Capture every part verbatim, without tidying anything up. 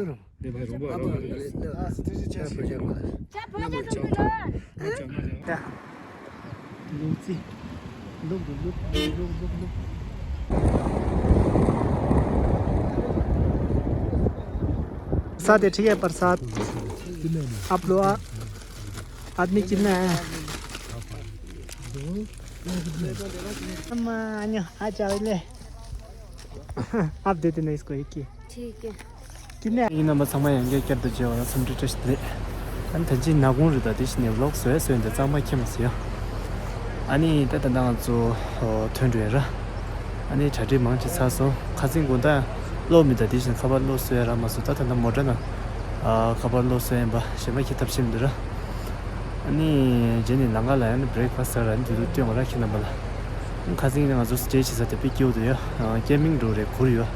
ལས་བྱེད་རོགས་པ་རོགས་པ། ལས་བྱེད་རོགས་པ། साथ है, ठीक है, प्रसाद। आप लोग आ-, आदमी कितना है? हम, आ, आ जाओ ले। आप दे देना इसको एक ही। ठीक है। ཡིན་ནམ་པ་ཚང་མ་ཡང་བསྐྱར་བསྐྱར་དུ་མཇལ་བ་ལ་འཚམས་འདྲི་བཀྲ་ཤིས་བདེ་ལེགས། ཨ་ནི་ད་ཅི་ནག་ཁུང་རེད། ད་དེ་བཞིན་ནས་ཝི་ལོག་བཟོས་བཟོས་འདི་གཙང་མ་ཁྱེར་མ་སོང་ཡ། ཨ་ནི་ད་ད་ལྟ་ང་ཚོ་ཐོན་འགྲོ་ཡ་ར། ཨ་ནི་གྲ་སྒྲིག་མང་ཆེ་ཚར་སོང་། ཁ་སང་དགོང་དག་གློག་མེད། ད་དེ་བཞིན་ཁ་པར་གློག་བཟོ་ཡ་རག་མ་སོང་། ད་ད་ལྟ་མོ་ཊ་ནང་ཁ་པར་གློག་བཟོ་ཡ་ཡིན་པ་གཞན་པ་ཁྱེར་ཐབས་ཤེས་མི་འདུག་ར། ཨ་ནི་རྗེས་ནས་ལམ་ཁ་ལ་ཡང་ནི་བྷི་རེག་ཕ་སི་ཟ་ར་ནི་དུས་དུ་སྟོན་པ་ར་ཁྱེད་རྣམ་པ་ལ། ཁ་སང་ནི་ང་ཚོ་སི་ཊེ་ཇི་བྱེད་ས་དེ་དཔེ་སྐྱིད་པོ་འདུག་ཡ། ཀེམ་པིང་འགྲོ་རེད། གུར་ཡོད།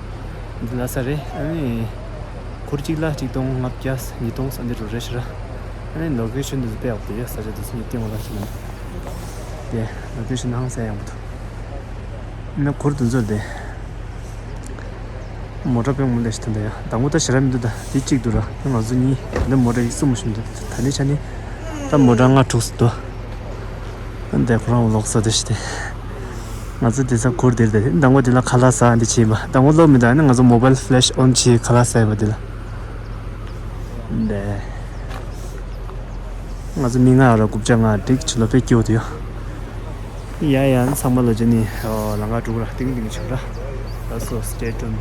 འདི་ལ་ས་རེད། ཨ་ནི་གུར་གཅིག་ལ་གཅིག་སྟོང་ལྔ་བརྒྱ་ཉིས་སྟོང་ས་འདི་འགྲོ་རེད་ཤི་ར། ཨ་ནི་ལོ་ཀེ་ཤན་འདི་ཚོ་དཔེ་ཡག་པོ་འདུག་ཡ། ས་ཆ་འདི་ཚོ་ནི་སྟོན་པ་ར་ཁྱེད་རྣམ་པ། དེ་ལོ་ཀེ་ཤན་ཧང་སང་ཡག་པོ་འདུག་ན་གུར་དེ་ཚོ་དེ། མོ་ཊ་དཔེ་མང་པོ་སླེབས་ཤག་ད་ལྟ་ཡ། དང་པོ་ད་ཞེ་དྲག་མི་འདུག་ད་དེ་གཅིག་འདུག་ར། ང་ཚོ་གཉིས། ད་མོ་ཊ་ཡིག་གསུམ་ཞིག་འདུག་ད་ནི་ཆ་ནི་ད་མོ་ཊ་ལྔ་དྲུག་ཙམ་འདུག་ད་ཁོ་རང་ལོག་ས་དེ་ཞིག་དེ། ང་ཚོ་དེ་ཚ་གུར་དེར་དེ་དང་པོ་དེ་ལ་ཁ་ལག་ཟ་འདི་བྱེད་པ། དང་པོ་གློག་མི་འདུག་ཨ་ནི་ང་ཚོ་མོ་བལ་ཕི་ལེ་ཤི་ཨོན་བྱེད་ཁ་ལག་ཟ་ཡ་པ་དེ་ལ། འདི། ང་ཚོ་མི་ལྔ་ར་རྐུབ་བཀྱག་ལྔ་འགྲིག་ཆུ་ལོ་དཔེ་སྐྱིད་པོ་འདུག་ཡ། ཡ་ཡ། ཚང་མ་ལོ་ཅི་ནི་ལམ་ཁ་དྲུག་ར་ཏིང་ཏིང་བྱུང་ར། ལགས་སོ། stay tuned།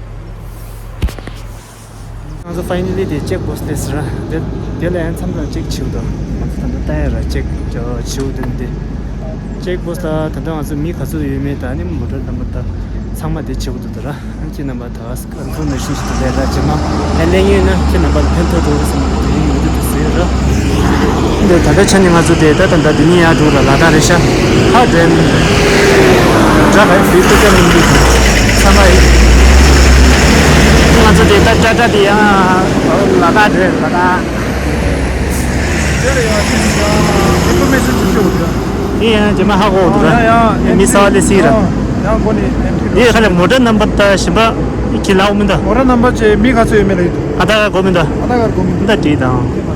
ང་ཚོ་ཕའི་ནལ་ལི་དེ་ཅེག་པོ་སི་ཊི་སླེབས་སོང་ར། དེ་དེ་ལ་ཡང་མཚམས་མཚམས་ཅེག་བྱེད་དོ། ང་ཚོ་ད་ལྟ་ལྟ་ཡ་ར་ཅེག་བྱེད་དོན་དེ། ཅེག་པོ་སི་ཊི་ལ་ད་ལྟ་ང་ཚོ་མི་ག་ཚོད་ཡོད་མེད་དང་ནི་མོ་ཊ་ནམ་བར་དང་ཚང་མ་དེ་བྱེད་དགོས་འདུག་ད་ར། ཁྱེད་རྣམ་པ་ད་ཨིན་ཕོར་མེ་ཤན་ཞིག་ཏུ་ལས་ཀ་བྱེད་མ་ཧེ་ལེན་ཡོད་ན་ཁྱེད་རྣམ་པ་ལ་ཕན་ཐོགས་འགྲོ་གི་བསམ་པའི་དེ་རིང་ཡོད་དུས་དུ་བཟོས་ཡོད་ར། འདི་ད་ལྟ་ཆ་ནས་ང་ཚོ་དེ་ད་ད་ད་འདི་ནས་ཡར་འགྲོ་ར་ལ་དྭགས་རེད་ཤག་ཧ་དྲན་འདྲ་ག་ཡིན་འདི་ཏུ་ཀ་མིན་འདི་ཚང་མ་ཡིན། ང་ཚོ་དེ་ད་ཏྲ་ཏྲ་དེ་ཡང་ལ་དྭགས་རེད། ལ་དྭགས། དེ་ལ་ཡང་ཅི་ཡང་ཨིན་ཕོར་མེ་ཤན་ཅིག་སྤྲོད་དགོས་འདུག་དེ་ཡང་རྗེས་མ་ཧ་གོ་འདུག་ར། ཡང་ཡང་མི་གསར་པ་སླེབས་སྲིད་ར། ཡང་གོ་ནི་ཨེམ་ཊི་དེ་ཁ་ལ་མོ་ཊ་ནམ་བར་དང་གཞན་པ་ཁྱེད་ལ་འོ་མི་འདུག་མོ་ཊ་ནམ་བར་ཅེ་མི་ག་ཚོད་ཡོད་མེད་ལ་ཡོད་འདུག་ཨ་ད་ག་གོ་མི་འདུག་ཨ་ད་ག་གོ་མི་འདུག་འདི་འདྲ་བྲིས་དང་།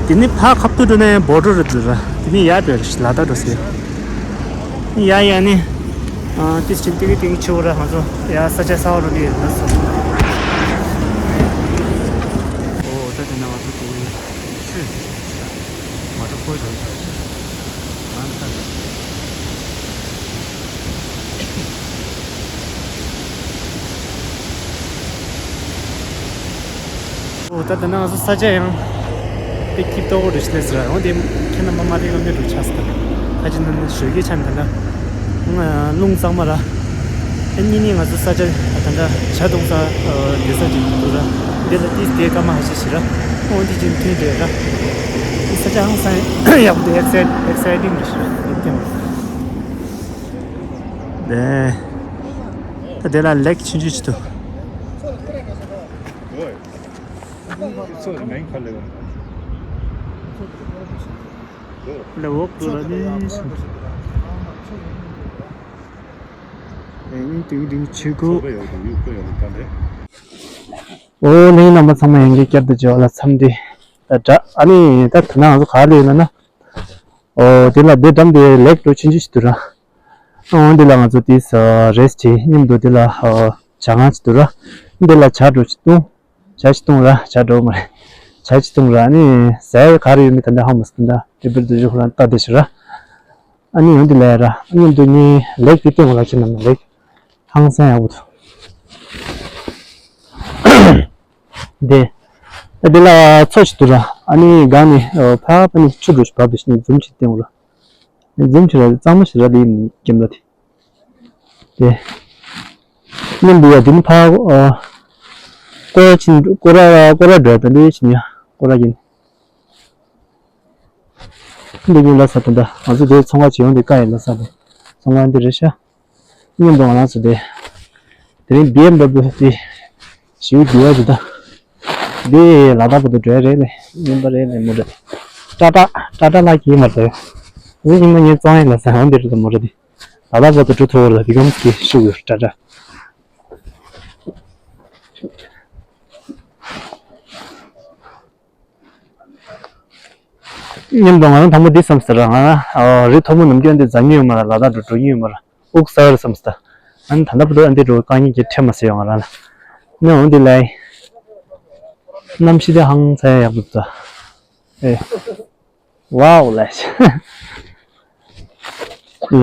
དེ་ནི་ཕ་ཁབ་ཏུ་འགྲོ་ནས་བོ་ཊར་རེད་འདུག་ར། དེ་ནི་ཡར་འགྲོ་རེད། ལ་དྭགས་འགྲོ་ཟེར། ཡ་ཡ་ནི། ཨ་ཏིས་ཅིན་ཏིག་ཏིག་ཆུ་ར་ང་ཚོ་ཡ་ས་ཆ་གསར་པ་རུ་ལི་ལ་སོ། ཨོ་ད་དེ་ན་ང་ཚོ་དེ་ཆུ་མ་གཏོགས་ཁོ་ཡོད་ང་ཚ། ཨོ་ད་ད་ན་ང་ཚོ་ས་ཆ་ཡང་དཔེ་སྐྱིད་ཏོག་རེ་ཞིག་སླེབས་ཟེར་ར། འོ་དེ་ཁྱེད་རྣམ་པ་མ་རིག་ལ་མི་འགྲོ་ཆགས་ཟེར། ད་ཁ་ཅིག་ན་ནི་ཞོལ་གྱི་ཆ་ནི་ད་ན་རླུང་གཙང་མ་ར། ཨ་གཉིས་ནི་ང་ཚོ་ས་ཆ་ད་ད་ཇ་འཐུང་ས་སྡོད་ས་ཅིག་འདུག་ར། འདི་ལ་ཏིས་དེ་སྐར་མ་ཧ་ཤི་ཞིག་ར། འོ་འདི་ཅིག་མཐུན་བསྡད་ར། ས་ཆ་ཧང་སང་ཡག་པོ་འདུག་ཨེག་སའི་ཊིང་རེ་ཞིག་ར། ཨེ་ཀེམ། ད་དེ་ལ་ལེག་ཆུང་ཆུང་ཞིག་འདུག་ལ་འོག་ཏུ་ལ་ནི་ཨེ་ནི་ཏིང་ཏིང་ཆུ་ཁུ། ཨོ་ལེ་རྣམ་པ་ཚང་མ་ཡང་བསྐྱར་དུ་མཇལ་བ་ལ་འཚམས་འདྲི། ད་དྲ་ཨ་ནི་ད་ད་ན་ང་ཚོ་ག་ལ་ཡོད་ན་ན། ཨོ་དེ་ལ་དེ་འགྲམ་དེ་ལེག་འགྲོ་ཆུང་ཆུང་ཞིག་འདུག་ར། ཨོ་འདི་ལ་ང་ཚོ་དེས་རེས་བྱེད་མཉམ་དུ་དེ་ལ་ཇ་ཁང་ཞིག་འདུག་ར། འདི་ལ་ཇ་འགྲོ་ཞིག་བཏུང་། ཇ་ཞིག་བཏུང་ར། ཇ་འགྲོ་མ་རེད། ཇ་ཞིག་བཏུང་ར། ཨ་ནི་ཟས་ག་རེ་ཡོད་མེད་ད་འདི་ཧ་མ་སི་ད་ཏི་བིར་དུ་བཞུགས་ར་ལྟ་དེ་ཞིག་ར། ཨ་ནི་འོ་འདི་ལ་ཡ་ར་མཉམ་དུ་ངའི་ལེག་དེ་བཏུང་ར་ཁྱེད་རྣམས་ལེག་ཧང་སང་ཡག་པོ་འདུག་དེ། ད་དེ་ལ་མཚོ་ཞིག་འདུག་ར། ཨ་ནི་སྒང་ནས་ཕ་ཕ་ནས་ཆུ་འགྲོ་ཞིག་བབས་དེ་ཞིག་ནས་འཛུམ་ཞིག་བསྟན་ར། འཛུམ་ཞིག་ར་གཙང་མ་ཞིག་ར་ལི་ནས་ཀེམ་ར་དེ། དེ། མཉམ་དུ་ཡ་དེ་ནི་ཕ་ཨ། ཀོ་ར་ཆིན་ཀོ་ར་ཀོ་ར་འགྲོ་ཡ་ད་ལི་ཆིན་ཡ་ཀོ་ར་ཡིན། འདི་ཉིན་ལ་ས་དོན་ད་ང་ཚོ་དེ་ཚོང་ཁང་བྱེད་ཡོང་དེ་ཀ་ཡིན་ལ་ས་དེ་ཚོང་ཁང་འདི་རེད་ཤག་མཉམ་དུ་ང་རང་ཚོ་དེ། དེ་རིང་བི་ཨེམ་ཌབ་ལིའུ་དེ་ཞེའུ་རྒྱུ་བ་དེ་ད། དེ་ལ་དྭགས་བར་དུ་འགྲོ་ཡ་རེད་ལེ། མིན་པ་རེད་ལེ་མོ་རེད། ཏྲ་ཏྲ་ཏྲ་ཏྲ་ལ་གྱིས་མ་རེད། དེ་ཉིན་མ་ངས་བཙོང་ཡ་ལ་ས་ཧོན་དེ་རེད་ད་མོ་རེད་དེ། ལ་དྭགས་བར་དུ་འགྲོ་ཐུབ་པ་རེད་ད་དེ་གམ་གྱི་ཤུགས་ཡོད་ཏྲ་ཏྲ། མཉམ་དུ་ང་རང་དང་པོ་འདི་བསམ་ཟེར་ར། ང་རང་རི་མཐོན་པོ་ནམ་རྒྱུན་འདི་འཛེག་མྱོང་ཡོད་མ་ར། ལ་དྭགས་འགྲོ་འགྲོ་མྱོང་ཡོད་མ་ར། དབུགས་གསལ་བསམ་སྟེ། ཨ་ནི་ད་ལྟ་བར་དུ་ཨ་འདི་འགྲོ་དཀའ་ངལ་གྱི་འཕྲད་མ་སོང་ཡོང་ང་རང་ལ། ནི་འོང་འདི་ལ། གནམ་གཤིས་དེ་ཧང་སང་ཡག་པོ་འདུག་ཨེ། ཝའོ་ལ།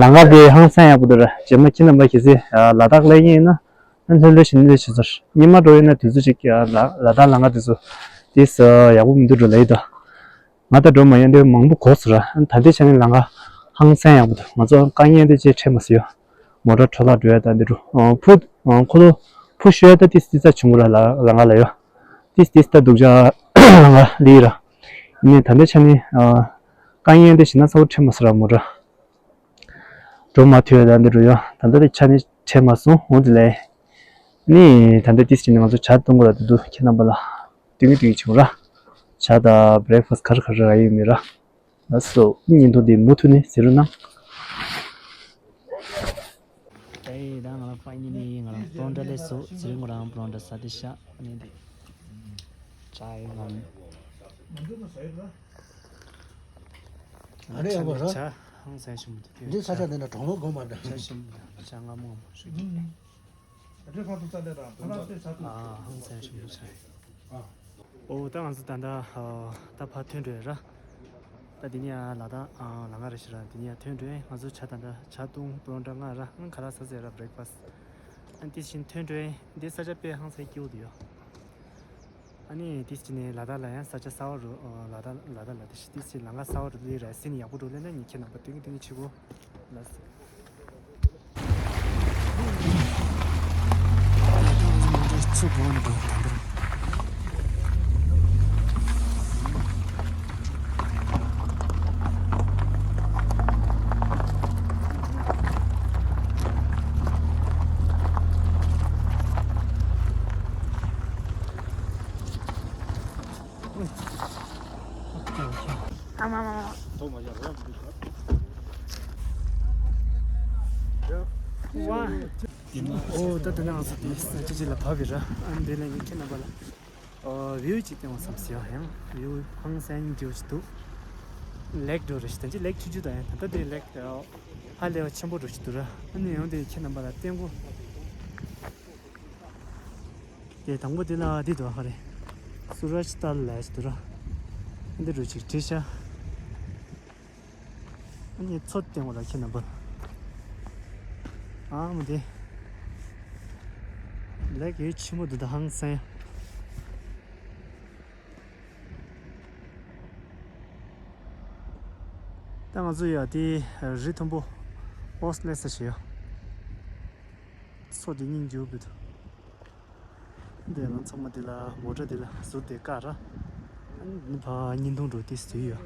ལམ་ཁ་དེ་ཧང་སང་ཡག་པོ་འདུག་ར། རྗེས་མ་ཁྱེད་རྣམ་པ་གལ་སྲིད་ལ་དྭགས་སླེབས་ཀྱི་ཡིན་ན། ཨ་ལྷོད་ལྷོད་བྱས་ནས་སླེབས་བྱེད་ཚར། ཉི་མ་འགྲོ་ཡོད་ན་དུས་ཚོད་ཅིག་ལ་ལ་དྭགས་ལམ་ཁ་དེ་ཚོ་དེ་ཡག་པོ་མི་འདུག་འགྲོ་ལ་ཡིན་ད། ང་ད་འགྲོ་མ་ཡོང་དུས་མང་པོ་གོ་སོང་ར། ད་ལྟའི་ཆ་ནས་ལམ་ཁ་ཧང་སང་ཡག་པོ་འདུག་ང་ཚོ་དཀའ་ངལ་དེ་ཅིག་འཕྲད་མ་སོང་ཡོང་། མོ་ཊ་འཕྲོ་བརླག་འགྲོ་ཡ་ད་འདི་འགྲོ། ཨ་ཕུ། ཨ་ཁོ་ལོ། ཕུ་ཤོད་ཡ་ད་ཏིས་ཏི་ཙ་བྱུང་གི་ར། ལ་ལམ་ཁ་ལ་ཡོད། ཏིས་ཏིས་ད་སྡུག་ཅག་ལམ་ཁ་ལི་ར། ཡིན་ནའི་ད་ལྟའི་ཆ་ནས་ཨ་དཀའ་ངལ་དེ་ཞེ་ན་ཚ་པོ་འཕྲད་མ་སོང་ར། མོ་ཊ་འགྲོ་མ་ཐུབ་ཡ་ད་འདི་འགྲོ་ཡོད། ད་ལྟའི་ཆ་ནས་འཕྲད་མ་སོང་འོང་དེ་ལས། ནི་ད་ལྟ་ཏིས་ཅི་ནས་ང་ཚོ་ཇ་བཏུང་གི་ར། དུ་དུ་ཁྱེད་རྣམ་པ་ལ་སྟོན་གི་སྟོན་གི་བྱུང་ར། ཇ་དང་བྷི་རེག་ཕ་སི་ག་རེ་ག་རེ་རག་ཡོད་མེད་ར། ལགས་སོ། བརྙན་ཐུང་འདི་མུ་མཐུད་ནས་གཟིགས་རོགས་གནང་། ཨེ་ད་ང་རང་ཕ་ཉིན་ནི་ང་རང་པོ་རོན་ཊ་ལས་སོ་ཟེར། ང་རང་པོ་རོན་ཊ་ས་དེ་ཤ་ཨ་ནི་འདི་ཇ་ཡི་ངམ། ཨ་རེ་ཡག་པོ་ར། ཇ་ཧང་སང་ཞིམ་པོ་འདུག་འདི་ས་ཆ་འདི་ན་གྲོང་ལོ་སྒོ་མ་འདྲ། ཇ་ཞིམ་པོ་འདུག་ཇ་མངར་མོ་མང་པོ་ཞིག་འདུག་ཨ་ཧང་སང་ཞིམ་པོ་ཆགས་ཡོད། ཨོ་ད་ང་ཚོ་ད་ལྟ་ཨ་ད་ཕར་ཐོན་འགྲོ་ཡ་ར། ད་འདི་ནས་ཡར་ལ་དྭགས་ཨ་ལམ་ཁ་རེད་ཤག་ར། འདི་ནས་ཡར་ཐོན་འགྲོ་ཡ། ང་ཚོ་ཇ་ད་ལྟ་ཇ་བཏུང་པོ་རོན་ཊ་མངགས་ར། ཨང་ཁ་ལག་ཟ་ཟེར་ར། བྷི་རེག་ཕ་སི་ཨ་འདི་བཞིན་ཐོན་འགྲོ་ཡ། འདི་ས་ཆ་དཔེ་ཧང་སང་སྐྱིད་པོ་འདུག་ཡ། ཨ་ནི་ཏིས་ཅི་ནས་ལ་དྭགས་ལ་ཡང་ས་ཆ་གསར་པ་རུ། ཨ་ལ་དྭགས་ལ་དྭགས་ལ་ཏིས་ཅི་ལམ་ཁ་གསར་པ་རུ་སླེབས་ར། ཟིན་ཡག་པོ་འགྲོ་སླེབས་ན་ངས་ཁྱེད་རྣམ་པ་སྟོན་གི་སྟོན་གི་བྱེད་གོ། ལགས་སོ། ཚུར་འགྲོ་ནས་འགྲོ་དང་པོར། ཨ་མ་མ་མ། ཝ། ཨོ་ད་དེ་ནས་ང་ཚོ་དེ་ས་ཆ་ཅིག་ལ་བབས་ཡོད་ར། ཨ་འདི་ལ་ངས་ཁྱེད་རྣམ་པ་ལ། ཨོ་བིའུ་ཅིག་སྟོན་བསམ་སོང་། ཡང་བིའུ་ཧང་སང་སྐྱིད་པོ་ཞིག་འདུག་ལེག་འགྲོ་རེད་ཤག་ད་ཅི་ལེག་ཆུང་ཆུང་དང་ཡང་ད་ལྟ་དེ་ལེག་ཧ་ལས་པ་ཆེན་པོ་འགྲོ་ཞིག་འདུག་ར། ཨ་ནི་ཡང་དེ་ཁྱེད་རྣམ་པ་ལ་སྟོན་གོ། དེ་དང་པོ་དེ་ལ་འདི་འདུག་ཧ་རེ། སུ་ར་ཅི་ཏཱལ་ལ་ཞིག་འདུག་ར། འདི་འགྲོ་ཅིག་བྲིས་ཤག་ཨ་ནི་མཚོ་སྟོན་གོ་ར་ཁྱེད་རྣམ་པ། ཨ་མ་དེ། ལེག་ཡོད་ཆེན་པོ་འདུག་ད་ཧང་སང་། ད་ང་ཚོ་ཡ་དེ་རི་མཐོན་པོ་ཨོ་སི་ལེ་ས་ཞེས་ཡོད། མཚོ་དེ་སྙིང་རྗེ་པོ་འདུག་འདི་ལ་ཚང་མ་འདི་ལ་མོ་ཊ་འདི་ལ་ཟུར་དེ་བཀག་ར། ཨ་ནི་ཕར་བརྙན་ཐུང་འགྲོ་དེ་ཟེར་ཡོད།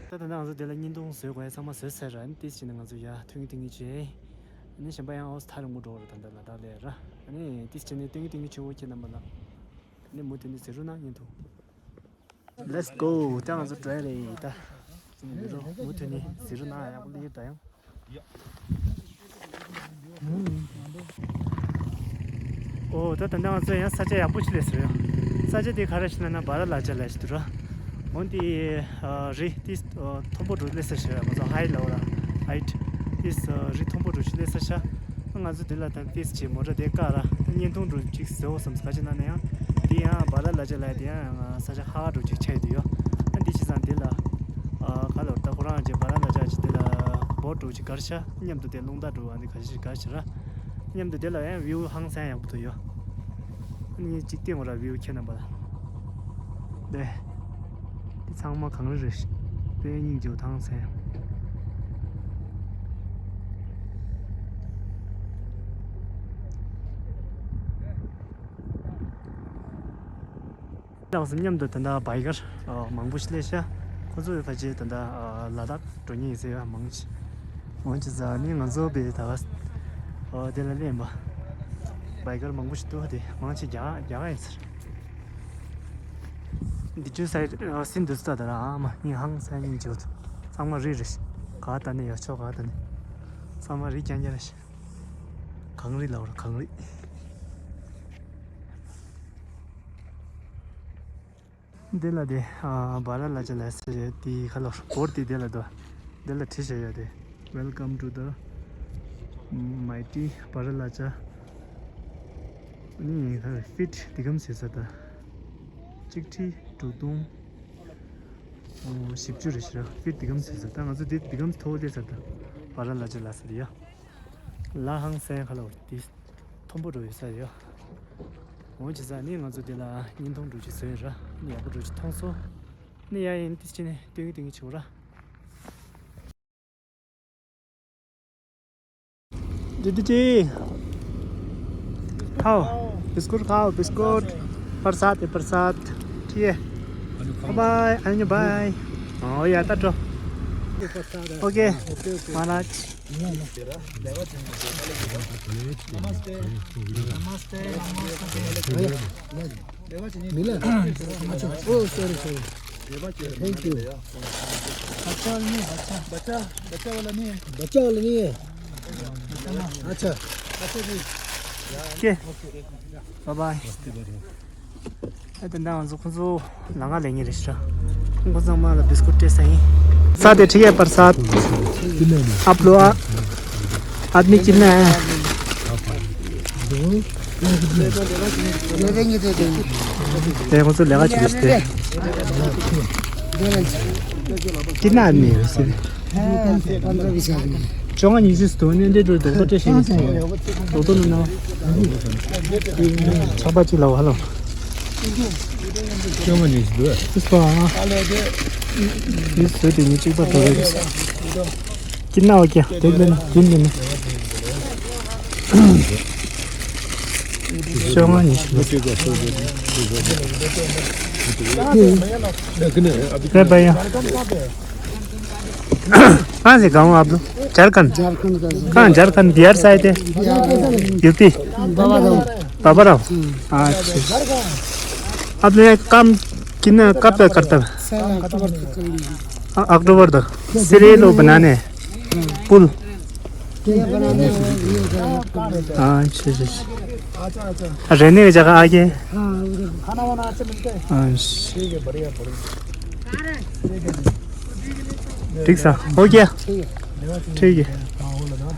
ད་ད་ལྟ་ང་ཚོ་འདི་ལ་བརྙན་ཐུང་བཟོ་དགོས་ཡ་ཚང་མ་བཟོས་ཚར་ར། ཨ་ནི་ཏིས་བྱས་ནས་ང་ཚོ་ཡ་ཐོན་གི་ཐོན་གི་བྱས། ཨ་ནི་གཞན་པ་ཡང་ཨོ་སི་ཐ་རིང་པོ་འགྲོ་ར། ད་ལྟ་ལ་དྭགས་ལ་ར། ཨ་ནི་ཏིས་བྱས་ནས་སྟོན་གི་སྟོན་གི་བྱེད་འོ་ཁྱེད་རྣམ་པ་ལ། ཨ་ནི་མུ་མཐུད་ནས་གཟིགས་རོགས་གནང་། བརྙན་ཐུང་། Let's go. ད་ང་ཚོ་འགྲོ་ཡ་རེད་ད། མུ་མཐུད་ནས་གཟིགས་རོགས་གནང་། ཡག་པོ་སླེབས་ད་ཡང་། ཨོ་ད་ད་ལྟ་ང་ཚོ་ཡང་ས་ཆ་ཡག་པོ་ཞིག་སླེབས་སོང་ཡ། ས་ཆ་དེ་ག་རེ་ཞིག་ལབ་ན་བ་ར་ལ་ཇ་ལབ་ཞིག་འདུག་ར། འོན་ཏེ་ཨ་རི་ཏིས་ཨ་མཐོན་པོ་འགྲོ་སླེབས་ས་ཞིག་ར། ང་ཚོ་ཧའི་ལབ་ར། ཧའིཊ་ཏིས་ཨ་རི་མཐོན་པོ་འགྲོ་ཞིག་སླེབས་ས་ཤག་ང་ཚོ་འདི་ལ་ད་ཏིས་བྱས་མོ་ཊ་དེ་བཀག་ར། ད་བརྙན་ཐུང་འདྲ་ཅིག་བཟོ་བསམ་ག་ཅི་ན་ན་ཡང་། དེ་ཡང་བ་ར་ལ་ཇ་ལབ་དེ་ཡང་ས་ཆ་ཧ་གོ་འདྲ་ཅིག་ཆགས་ཡོད་དུ་ཡོད། ཨ་འདི་བྱས་ཙང་དེ་ལ་ཨ་ག་ལབ་ད་ཁོ་རང་ཅིག་བ་ར་ལ་ཇ་ཅིག་དེ་ལ་བོ་ཊ་འདྲ་ཅིག་བཀག་ཤག་མཉམ་དུ་དེ་རླུང་རྟ་འདྲ་ཨ་འདི་ག་ཅིག་བཀག་ཤག་ར། མཉམ་དུ་དེ་ལ་ཡང་བིའུ་ཧང་སང་ཡག་པོ་འདུག་ཡོད། ཨ་ནི་ཅིག་བལྟས་འོང་ར་བིའུ་ཁྱེད་རྣམ་པ་ལ། དེ། འདི་ཚང་མ་གངས་རི་རེད། དཔེ་སྙིང་རྗེ་པོ་ཐང་ཚན། ལགས་སོ། མཉམ་དུ་ད་ལྟ་བའི་ཀར་མང་པོ་ཞིག་སླེབས་ཤག་ཁོ་ཚོ་ཕལ་ཆེར་ད་ལྟ་ལ་དྭགས་འགྲོ་མཁན་ཡིན་ཟེར་ཡ་མང་ཆེ། འོན་ཅི་ཟེར་ནི་ང་ཚོ་བའི་ད་ག་དེ་ལ་སླེབས་པ། བའི་ཀར་མང་པོ་ཞིག་འདུག་དེ་མང་ཆེ་རྒྱ་རྒྱ་གར་ཡིན་ཟེར། འདི་ཆུ་སའི་སིན་དུ་ས་ད་ར་ཨ་མ་ཉི་ཧང་སའི་ཉི་ཆུ་ཚང་མ་རི་རི་ཤི་ག་ད་ནི་ཡོ་ཆོ་ག་ད་ནི་ཚང་མ་རི་རྐྱང་རྐྱང་རེ་ཤི་གངས་རི་ལ་བར་གངས་རི། འདི་ལ་དེ་ཨ་བ་ར་ལ་ཅ་ལ་ཟེར་ཡོད་དེ་ཁ་ལོ་སྐོར་དེ་དེ་ལ་དོ་འདི་ལ་བྲིས་བྱས་ཡོད་དེ། Welcome to the mighty Baralacha. ནི་ཧྥིཊ་དེ་གམ་ཟེར་ས་ད་གཅིག་ཁྲི་དྲུག་སྟོང་བཞི་བཅུ་རེ་ཤི་ར་ཧྥིཊ་དེ་གམ་ཟེར་ས་ད་ང་ཚོ་དེ་དེ་གམ་མཐོ་བོ་དེ་ས་ད་བ་ར་ལ་ཅ་ལ་ཟེར་ཡ། ལ་ཧང་སན་ཁ་ལོ་དེ་མཐོན་པོ་འགྲོ་ཡོད་ས་ཡོད། འོང་ཅི་ས་ནི་ང་ཚོ་དེ་ལ་བརྙན་ཐུང་འགྲོ་ཅི་བཟོས་ར་ནི་ཡག་པོ་འགྲོ་ཅི་མཐོང་སོ། ནི་ཡ་ཡིན་དེ་ཅི་ནི་སྟོན་གི་སྟོན་གི་ཆུ་ར། दीदी जी, खाओ, बिस्कुट खाओ, बिस्कुट। प्रसाद है, प्रसाद। ठीक है। बाय बाय, अन्य बाय। ओ या, टाटा। ओके, महाराज। नमस्ते। नमस्ते। मिला? अच्छा, ओ, सॉरी, सॉरी। Thank you। बच्चा वाला नहीं है, बच्चा। बच्चा, बच्चा वाला नहीं है। बच्चा वाला नहीं है। अच्छा। अच्छा जी। ओके। Bye bye. ཨ་ད་ང་ཚོ་ཁོང་ཚོ་ལ་ང་ལེན་ངེས་རེད་ཤག་ཁོང་ཚང་མ་ལ་བིས་ཀུཊ་སྤྲད་ས་ཡིན། ས་དེ་ཁྲི་ཡ་པར་ས། ཨབ་ལོ་ཨ། आदमी कितना है? दे देंगे, दे देंगे। देखो तो लगा चुके थे। कितना आदमी है वैसे? हाँ, पन्द्रह बीस आदमी। चोंगा न्यूज़ तो ने दे दो दो तो चेंज। दो तो ना। छापा चिल्लाओ हेलो। चोंगा न्यूज़ दो। इस बार। इस से तो नीचे पर तो। कितना हो गया? देख लेना, गिन लेना। चोंगा न्यूज़। रे भैया। कहाँ से गाँव आप लोग? झारखंड। झारखंड का। कहाँ झारखंड? बिहार साइड है? यूपी। बाबा राव। बाबा राव। अच्छा। आप लोग यहाँ काम कितना, कब तक करता है? सर, अक्टूबर तक करेंगे। अ-, अक्टूबर तक। सिरे लोग बनाने हैं। पुल। ये बनाने हैं, ये बनाने हैं। अच्छा, अच्छा, अच्छा। रहने की जगह आगे? हाँ, उधर। खाना वाना अच्छा मिलता है? अच्छा। ठीक है, बढ़िया, बढ़िया। ठीक सा, हो गया? ठीक है। हाँ, वो लगा।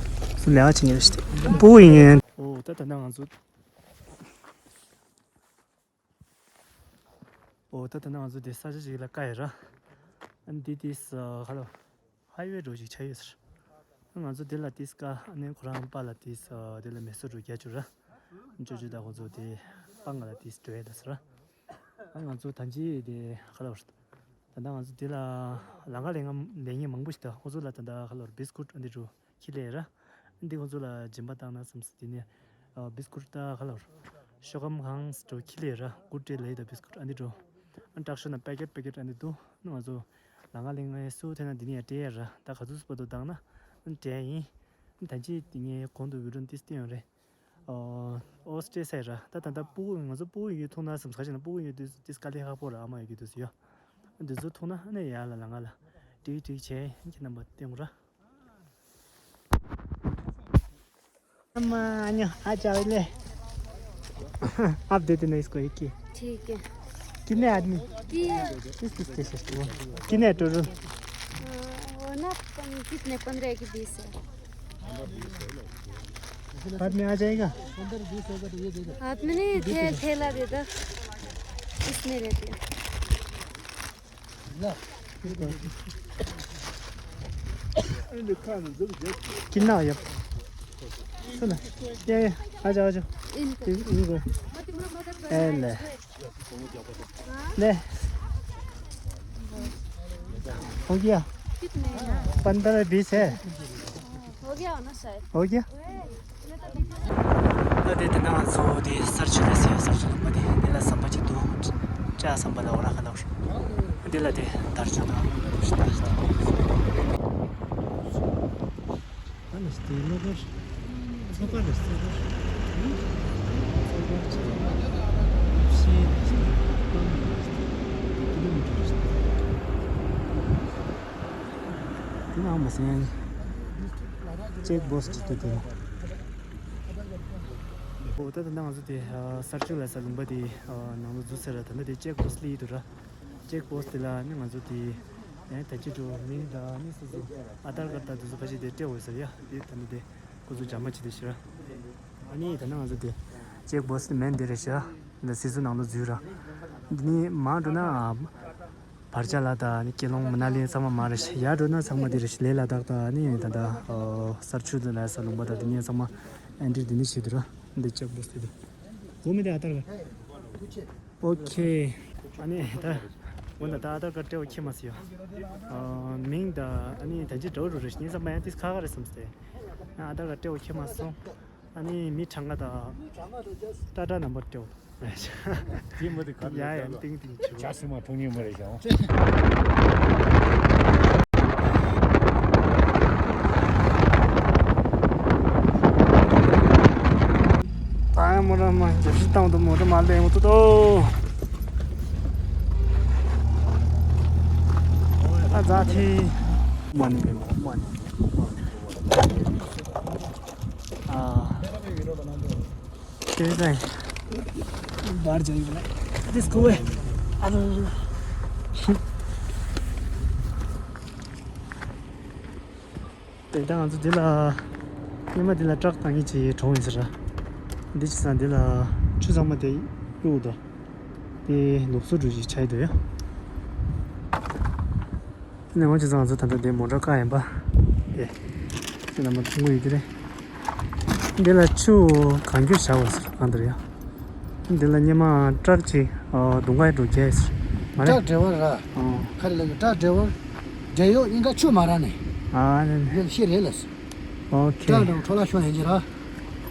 सुन ले, आज नहीं रिश्ते। वो ही है। ओ, ད་ད་ནང་ང་ཚོ། ཨོ་ད་ད་ནང་ང་ཚོ་དེ་ས་ཆ་ཞིག་ལ་ཀ་ཡོད་ར། ཨ་འདི་དེ་ས་ཧ་ལོ། ཧའི་ཝེ་འགྲོ་ཞིག་ཆ་ཡོད་ཟེར། ང་ཚོ་དེ་ལ་དེ་ཀ་ཨ་ནི་ཁོ་རང་པ་ལ་དེ་ས་དེ་ལ་མེ་སོར་འགྲོ་རྒྱ་ཆུ་ར། ཅོ་ཅོ་ད་ཁོ་ཚོ་དེ་པ་ང་ལ་དེ་འགྲོ་ཡ་ད་ཟེར་ར། ཨ་ང་ཚོ་ད་ཅི་དེ་ཧ་ལོ། ད་ལྟ་ང་ཚོ་དེ་ལ་ལམ་ཁ་ལེན་ལེན་མཁན་མང་པོ་ཞིག་ད་ཁོ་ཚོ་ལ་ད་ལྟ་ཧ་ལོ་བིས་ཀུཊ་ཨ་འདི་འགྲོ། ཁྱི་ལས་ར། འདི་ཁོང་ཚོ་ལ་སྦྱིན་པ་བཏང་ན་བསམ་སྲིད་དེ་ནས། ཨ་བིས་ཀུཊ་ད་ཁ་ལོར། ཤོ་ཀམ་ཁང་སི་ཏོ་ཁྱི་ལས་ར་གུ་ཏྲེ་ལས་ད་བིས་ཀུཊ་ཨ་འདི་འགྲོ། ཨ་དྲག་ཤོས་ན་པེ་ཀེཊ་པེ་ཀེཊ་ཨ་འདི་འདུག་ང་ཚོ་ལམ་ཁ་ལེན་ངེས་སུ་ཐེ་ན་འདི་ནས་ཡ་སྤྲད་ཡ་ར་ད་ག་ཚོད་སྤོ་ཏོ་བཏང་ན་ཨ་སྤྲད་ཡིན། ད་ཅི་དེ་ངས་གོང་དུ་བི་ཌིའོ་ཏིས་སྟོན་ཡོང་རེད། ཨོ་ཨོ་སྤྲད་ས་ཡ་ར་ད་ད་ད་སྤུ་གུ་ང་ཚོ་སྤུ་གུ་ཡོད་ཐུག་ན་བསམ་ས་ཆ་ན་སྤུ་གུ་ཡོད་དུས་ཏིས་དཀའ་ལས་ཁག་པོ་ར་ཨ་མ་ཡོད་དུས་ཡོད། འདི་ཚོ་ཐུག་ན་ཨ་ནི་ཡ་ལ་ལམ་ཁ་ལ་ཀྲིག་ཀྲིག་བྱས་ཁྱེད་རྣམ་པ་སྟོན་ར། अम्मा, आ जाओ, आ जाओ, ले। आप दे देना इसको एक ही। ठीक है। कितने आदमी? किस किस के सिस्टम है? कितने टोटल? अ, वो ना पन-, कितने, पन्द्रह की बीस है। बाद में आ जाएगा। हाथ में नहीं, थे-, थैला दे दो। इसमें रहती है। कितना हो गया? सुन ना। या, या, आ जाओ, आ जाओ। इनको। इनको। ए, ले। ले। हो गया? कितने हैं? पन्द्रह बीस है। हो गया होना शायद। हो गया? ད་དེ་དེ་ན་ང་ཚོ་དེ་སར་ཆུ་ལ་ཟེར་སར་ཆུ་ལ་མ་དེ་དེ་ལ་ཟམ་པ་ཅིག་འདུག་ཅ་ཟམ་པ་ལ་འོ་ར་ཁ་ལ་འོ་ར། དེ་ལ་དེ་དར་ཆུ་དང་། ཨ་ནི་སྟེ་ལོ་གར་ཚོ་གར་རེད་ཚོ་གར། ཚོ་གར་ཆེ་བ་ཤེས་ནས་སྟེ་གཏམ་ཡོད་སྟེ། ཨ་མ་སེང་། ཅེག་བོ་སི་ཅིག་ཏུ་དེ། འོ་ད་ད་ལྟ་ང་ཚོ་དེ་ཨ་སར་ཆུ་ལ་ས་ལུང་པ་དེ་ཨ་ནང་ལ་འཛུལ་ཚར་ར། ད་ལྟ་དེ་ཅེག་བོ་སི་སླེབས་ཡོད་འདུག་ར། ཅེག་བོ་སི་དེ་ལ་ནི་ང་ཚོ་དེ་ཡང་ད་ཅི་འགྲོ་མིང་དང་ནི་སོ་སོ་ཨ་དར་ཀར་དང་དེ་ཚོ་ཕ་ཆེ་དེ་སྤྲད་འོས་ཟེར་ཡ། དེ་ད་ལྟ་དེ་ཁོ་ཚོ་འཇམ་མ་བྱེད་དེ་ཤི་ར། ཨ་ནི་ད་ནི་ང་ཚོ་དེ་ཅེག་བོ་སི་མེན་དེ་རེད་ཤི་ར། འདི་སི་སུ་ནང་ལ་འཛུལ་ར། འདི་ནི་མ་འགྲོ་ན་བར་ཆ་ལ་དང་ནི་ཀེ་ལོང་མ་ན་ལི་ཚང་མ་མ་རེད་ཤི། ཡར་འགྲོ་ན་ཚང་མ་དེ་རེད་ཤི། ལེ་ལ་དྭགས་དང་ནི་ད་ལྟ་ཨ་སར་ཆུ་དེ་ལ་ས་ལུང་པ་དང་དེ་ནི་ཚང་མ་ཨེན་ཊི་རི་དེ་ནི་བྱེད་དུ་ར། འདི་ཅེག་བོ་སི་དེ་དུ་གོ་མི་དེ་ཨ་དར་ཀར། ཨོ་ཁེ། ཨ་ནི་ད་འོ་ན་ད་ཨ་དར་ཀར་སྤྲད་འོས་ཁེ་མ་སི་ཡོ། ཨ་མིང་ད་ཨ་ནི་ད་ཅི་འདྲ་བོ་རུ་རེ་ཤི་ནི་བསམ་པ་ཡང་ཏིས་ཁ་ཁ་རེ་བསམ་སྟེ། ཨ་དར་ཀར་སྤྲད་འོས་ཁེ་མ་སོང་། ཨ་ནི་མི་གྲངས་ཀ་ད་ཏ་ཏ་ནམ་བར་སྤྲད་འོས། དེ་མ་དེ་ག་ཡ་ཡ་ཏིང་ཏིང་ཆུ། ཇ་སི་མ་འཐུང་ཉེ་མ་རེད་ཤག་ད་ཡང་མོ་ར་མ་རྒྱབ་ཤི་བཏང་དུ་མོ་ར་མ་ལེན་འོ་ཏོ་ཏོ། ཨ་ཛ་ཐི། མ་ནི་མེ་མ་མ་ནི། ཨ། དེ་ཙང་། བར་ཅང་ཡོད་ལ། དེ་སྐུ་བས། ཨ་རུ། དེ་ད་ང་ཚོ་འདི་ལ། སྔོན་མ་འདི་ལ་ཊག་བཏང་ཡིན་ཅིག་གྲོངས་ཡིན་ཟེར་ར། འདི་ཅི་ས་འདི་ལ་ཆུ་ཚང་མ་དེ་གཡུག་དོ། དེ་ལུགས་སྲོལ་འགྲོ་ཞིག་ཆགས་ཡོད་དོ་ཡ། དེ་ནས་འོང་ཅི་ཙང་ང་ཚོ་ད་ལྟ་འདི་མོ་ཊ་བཀག་ཡིན་པ། དེ། ཁྱེད་རྣམ་པ་མཐོང་གི་ཡོད་དེ་རེད། འདི་ལ་ཆུ་གང་འགྱུར་བཞག་པ་ཟེར་གང་ལྟར་ཡ། འདི་ལ་སྔོན་མ་ཊག་ཅིག་ཨ་དུང་དཀར་འགྲོ་རྒྱག་ཟེར། མ་རེད། ཊག་ཌ་རའི་ཝར་ར། ཨོ། ག་རེ་ལབ་ཀྱི་ཊག་ཌ་རའི་ཝར། ཌ་རའི་ཝར་གཉིས་ཀ་ཆུ་མ་རག་ནས། ཨ་ནི་ནི། འདི་ལ་ཤེས་རེད་ལ། ཨོ་ཁེ། ཊག་ཌ་རའི་ཝར་འཕྲོ་བརླག་ཤོར་ཡིན་གྱི་ར།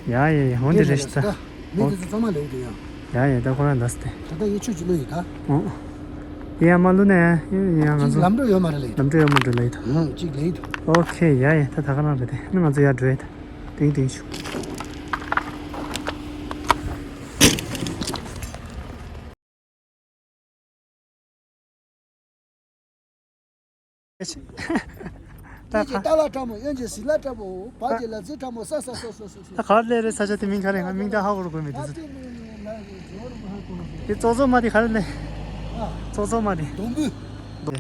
ཡ་ཡ་ཡ། འོ་འདི་རེད་ཤི་ད། མི་དེ་ཚོ་ཚང་མ་ལབ་ཀྱི་འདུག་ཡ། ཡ་ཡ། ད་ཁོ་རང་ལབ་སྟེ། ད་ལྟ་ཡི་ཆུ་ཅིག་བླུགས་ཡིན་ད། ཨོ། ཡ་མ་བླུགས་ན་ཡ་ཡ་ང་ཅིག་ཚོ་ལམ་འགྲོ་ཡོད་མ་རེད་ལབ་ཡིན་ད། ལམ་འགྲོ་ཡོད་མ་འགྲོ་ལབ་ཡིན་ད། ཨོ་ཅིག་ལབ་ཡིན་ད། ཨོ་ཁེ། ཡ་ཡ། ད་ད་ག་རང་རེད་དེ། ནི་ང་ཚོ་ཡར་འགྲོ་ཡིན་ད། ཏིང་ཏིང་ཞུ། ད་ཁྱེད་ཀྱི་ཁ་རྟ་ལ་ཁྲ་མོ། གཡོན་གྱི་གཟིག་ལ་ཁྲ་མོ། བར་གྱི་ལ་རྫི་ཁྲ་མོ། ས་ས་སོ་སོ་སོ་སོ། ད་ག་རེ་ལས་རེད། ས་ཆ་དེ་མིང་ག་རེ། ང་མིང་ད་ཧ་གོ་རུ་གོ་མི་དེ་ཚོ། དེ་ཙོ་ཙོ་མ་དེ་ག་རེ་ལས། ཙོ་ཙོ་མ་དེ། སྡོང་པོ།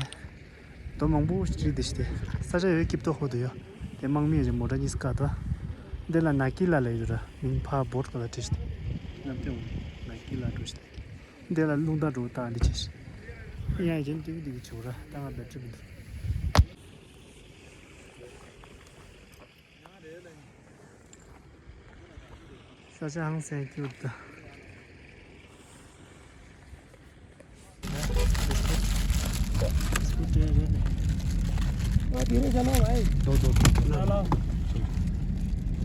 སྡོང་མང་པོ་ཞིག་དེ་ཤི་དེ། ས་ཆ་ཡོད་སྐྱིབ་ཏོ་ཧོ་དུ་ཡོད། དེ་དམག་མི་རེ་མོ་ཊ་གཉིས་ཀ་ཏོ། འདི་ལ་ནཱ་ཀི་ལ་ལ་ཡོད་ར། མིང་ཕ་བོར་ཁ་ལ་བྲིས་ཤི་དེ། ནམ་ཐེ་འོང་ནཱ་ཀི་ལ་འགྲོ་ཤི་དེ། འདི་ལ་རླུང་རྟ་འགྲོ་སྟངས་འདི་བྱས་ཤིང་། ཡང་ཡིན་དུས་འདི་གི་བྱུག་ར་ད་ང་བེ་ཊི་རི་མི་འདུག་ཤ་ཆ་ཧང་སང་སྐྱུར་ད། दो, दो, दो।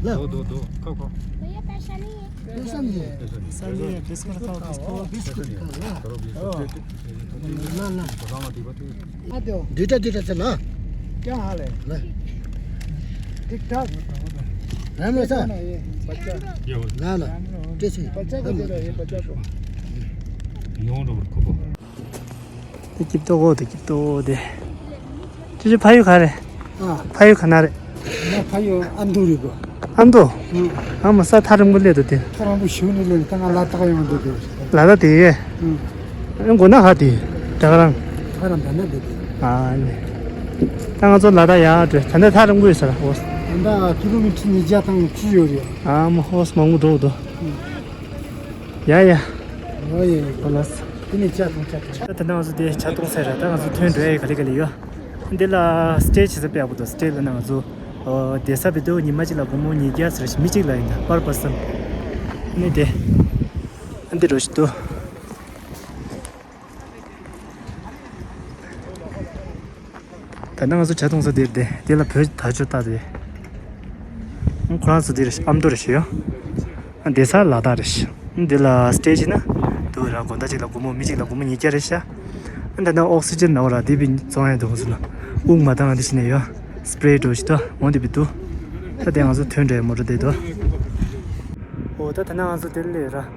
दो, दो, दो। खाओ, खाओ। भैया, पैसा नहीं है। पैसा नहीं है। पैसा नहीं है। पैसा नहीं है, बिस्कुट खाओ, बिस्कुट। बिस्कुट खाओ ना। करो, बिस्कुट। हाँ। ला, ला। दुटा, दुटा चला। क्या हाल है? ला। ठीक ठाक। राम ऐसा? कौन है ये? बच्चा। ल ल। राम राम। त्यसै। बच्चा को दे रहा है, ये बच्चा को। དེ་སྐྱིབ་ཏོ་གོ་དེ་སྐྱིབ་ཏོ་དེ། ཅི་ཅི་ཕ་ཡུལ་ག་རེ། ཨ། ཕ་ཡུལ་ག་ན་རེ། ང་ཕ་ཡུལ་ཨ་མདོ་རེད་གོ། ཨ་མདོ། ཨ་མ་ས་ཐག་རིང་པོ་སླེབས་འདུག་དེ། ཐག་རིང་པོ་ཞིག་ནས་སླེབས་ད་ང་ལ་དྭགས་ཡོང་འདུག་དེ། ལ་དྭགས་དེ་ཡས། ཨ། མགོ་ན་ཧ་དེ། ད་ག་རང་། ད་ག་རང་ད་ན་དེ་དེ། ཨ་ནི། ད་ང་ཚོ་ལ་དྭགས་ཡར་འགྲོ་ད་ནས་ཐག་རིང་པོ་ཡོད་ས་ར་ཧོ། ད་ཀི་ལོ་མི་ཊར་ཉིས་བརྒྱ་དང་བཅུ་ཡོད་རེད། ཨ་མ་ཧོ་མང་པོ་འགྲོ་འདུག་ཡ་ཡ། ཨོ་ཡ་ཡ། ཨོ་ལགས། དེ་ནས་ཇ་འཐུང་ཇ་འཐུང་། ད་ལྟ་ང་ཚོ་དེ་ཇ་འཐུང་ཚར་ར། ད་ང་ཚོ་ཐོན་འགྲོ་ཡ་ག་ལེ་ག་ལེ་ཡོད། འདི་ལ་སི་ཊེ་ཇི་བྱེད་ས་དཔེ་ཡག་པོ་འདུག་སི་ཊེ་ཇི་ལ་ན་ང་ཚོ་ཨོ་བསྡད་ས་བི་དུ་ཉི་མ་གཅིག་ལ་སྒོར་མོ་ཉིས་བརྒྱ་ཟེར་ཞིག་མི་གཅིག་ལ་ཡིན་ད་པར་པར་སན། ནི་དེ། འདི་འགྲོ་ཞིག་འདུག་ད་ནང་ང་ཚོ་ཇ་འཐུང་ས་དེར་དེ་དེ་ལ་བོད་དར་ལྕོག་བཏགས་ཏེ། ཁོ་རང་ཚོ་དེ་རེད་ཨ་མདོ་རེད་ཤི་ཡོ། བསྡད་ས་ལ་དྭགས་རེད་ཤི། འདི་ལ་སི་ཊེ་ཇི་ན་དུ་ར་དགོང་དག་གཅིག་ལ་སྒོར་མོ་མི་གཅིག་ལ་སྒོར་མོ་ཉིས་བརྒྱ་རེད་ཤ། ད་ནང་ཨོག་སི་ཇན་ན་འོ་ར་དེ་བི་བཙོང་ཡ་འདུག་ཟེར་ལ། དབུགས་མ་བཏང་དེ་ཤི་ནས་ཡོ། སི་པི་རེ་འགྲོ་ཤི་ཏོ་འོང་དེ་བི་དུ། ད་དེ་ང་ཚོ་ཐོན་འདྲ་མོ་འགྲོ་བསྡད་དོ། འོ་ད་ད་ནང་ང་ཚོ་དེ་ལས་ར།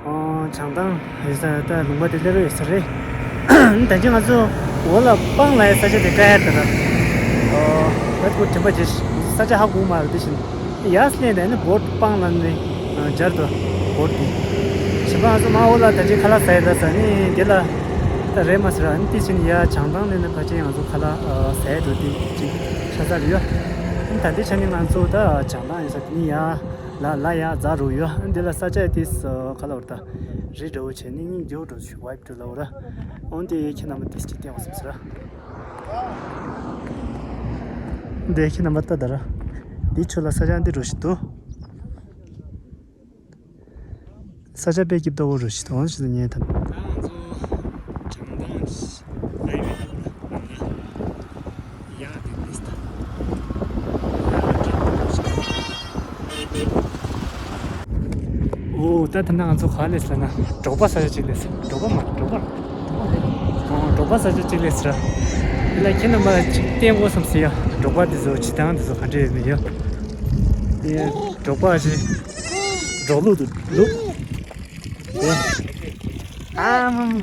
བྱང་ཐང་ཡོད་ས་ད་ལུང་པ་དེ་སླེབས་ཡོད་ས་རེད། ད་ཅི་ང་ཚོ་འོ་ལ་སྤང་ལ་ཡ་ས་ཆ་དེ་ཀ་ཡར་ད་ལ། ད་ཁོ་དྲན་པ་བརྗེད་ཤག་ས་ཆ་ཧ་གོ་མ་རེད། དེ་བཞིན་ཡར་སླེབས་ནས་ནི་བོཊ་སྤང་ལ་ནི་འབྱར་དུ་བོཊ་དེ་བྱིས་པ་ང་ཚོ་མ་འོ་ལ་ད་ཅི་ཁ་ལག་ཟ་ཡི་ད་ཟ་ནི་དེ་ལ་ད་རེད་མ་ཟེར་ཨ་ནི་དེ་བཞིན་ཡར་བྱང་ཐང་ནས་ནི་ཕལ་ཆེར་ང་ཚོ་ཁ་ལག་ཟ་ཡི་འགྲོ་དེ་ཅིག་ཆ་ས་རེད་ཡོད། ད་དེ་ཆ་ནི་ང་ཚོ་ད་བྱང་ཐང་ཡིན་ས་དེ་ནི་ཡར་ལ་ལ་ཡར་འཛེགས་རོགས་ཡོད། དེ་ལ་ས་ཆ་དེ་ཁ་ལག་བར་ད་རི་འདྲ་བོ་བྱས་ནི་སྙིང་རྗེ་བོ་འགྲོ་ཞུ་བའི་འགྲོ་ལ་འོ་ར། འོན་ཏེ་ཁྱེད་རྣམ་པ་དེ་ཅིག་བསྟན་འོང་སོང་ཟེར། འདི་ཁྱེད་རྣམ་པ་ལྟ་ད་ར། འདི་ཆུ་ལ་ས་ཆ་འདི་རུ་ཞིག་འདུག་ས་ཆ་དཔེ་སྐྱིད་པོ་རུ་ཞིག་འདུག་ཞིག་ཉེ་ཐང་། འོ་ད་ཐ་ན་ང་ཚོ་ག་ལས་ལ་ན་འབྲོག་པ་ས་ཆ་གཅིག་ལས་འབྲོག་པ་མ་འབྲོག་པ། འོ་འབྲོག་པ་ས་ཆ་གཅིག་ལས་ཟེར། དེ་ལ་ཁྱེད་རྣམ་པ་ཅིག་བསྟན་དགོས་བསམ་ཟེར་ཡ། འབྲོག་པ་འདི་ཚོ་བྱེད་སྟངས་འདི་ཚོ་ག་འདྲ་ཡོད་མེད་ཡ། དེ་འབྲོག་པ་ཞིག་འབྲོག་ལུག་ཏུ་ལུག་ཨ་མ་མ།